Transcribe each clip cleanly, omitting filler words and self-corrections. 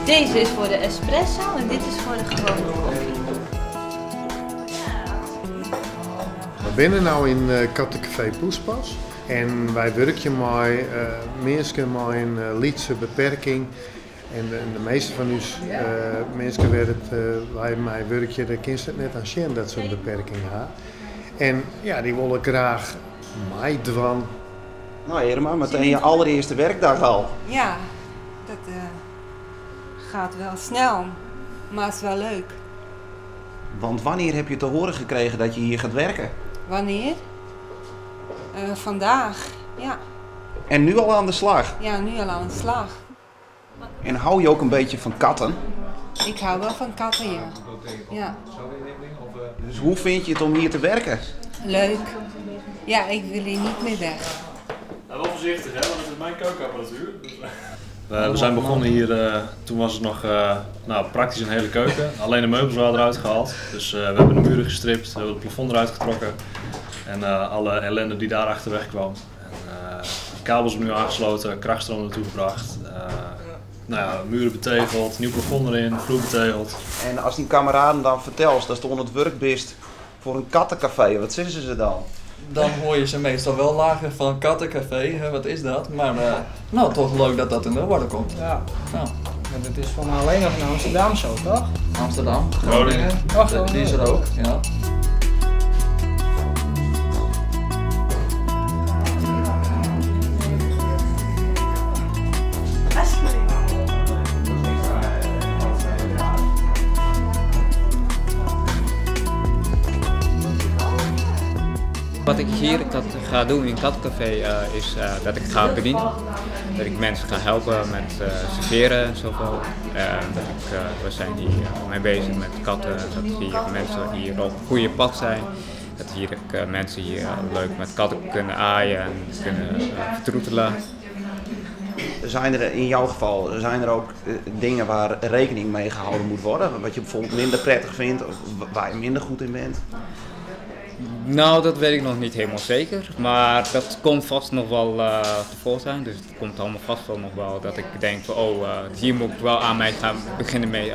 Deze is voor de espresso en dit is voor de gewone koffie. We binne no yn Kattekafee Poespas en wy wurkje mei minsken mei in lytse beperking. En de measte fan ús minsken wêr't wy mei wurkje, dêr kinst it net oan sjen dat se in beperking ha. En ja, dy wolle graach meidwaan. Nou Irma, meteen je allereerste werkdag al. Ja, dat gaat wel snel, maar is wel leuk. Want wanneer heb je te horen gekregen dat je hier gaat werken? Wanneer? Vandaag, ja. En nu al aan de slag? Ja, nu al aan de slag. En hou je ook een beetje van katten? Ik hou wel van katten, ja. Ja. Dus hoe vind je het om hier te werken? Leuk. Ja, ik wil hier niet meer weg. Nou, wel voorzichtig, hè, want het is mijn keukenapparatuur. Dus, we zijn begonnen hier, toen was het nog nou, praktisch een hele keuken. Alleen de meubels waren eruit gehaald. Dus we hebben de muren gestript, we hebben het plafond eruit getrokken. En alle ellende die daar achterweg kwam. En, kabels opnieuw aangesloten, krachtstroom naartoe gebracht. Nou ja, muren betegeld, nieuw plafond erin, vloer betegeld. En als die kameraden dan vertelt dat ze onder het werk bist voor een kattencafé, wat zeggen ze dan? Dan hoor je ze meestal wel lachen van kattencafé, hè, wat is dat? Maar nou, toch leuk dat dat in de orde komt. Ja, nou. Maar dat is van alleen nog in Amsterdam zo, toch? Amsterdam, Groningen. Groningen. Die is er ook, ja. Wat ik hier ga doen in Kattencafé is dat ik ga bedienen. Dat ik mensen ga helpen met serveren en zoveel. We zijn hier mee bezig met katten, dat hier mensen hier op het goede pad zijn. Dat hier ook mensen hier leuk met katten kunnen aaien en kunnen vertroetelen. Zijn er in jouw geval zijn er ook dingen waar rekening mee gehouden moet worden? Wat je bijvoorbeeld minder prettig vindt of waar je minder goed in bent? Nou, dat weet ik nog niet helemaal zeker, maar dat komt vast nog wel tevoorschijn. Dus het komt allemaal vast wel nog wel dat ik denk van, oh, hier moet ik wel aan mij gaan beginnen mee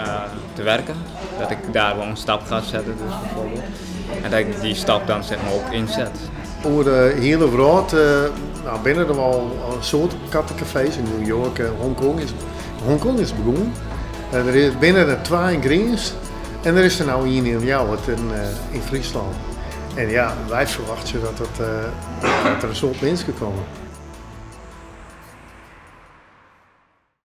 te werken. Dat ik daar wel een stap ga zetten dus bijvoorbeeld. En dat ik die stap dan zeg maar ook inzet. Over de hele wereld, nou, binnen er wel een soort kattencafés in New York, Hongkong is begonnen. Er is binnen er 2 in Grins en er is er nou 1 in Ljouwert in Friesland. En ja, wij verwachten dat er een soort mensen komen.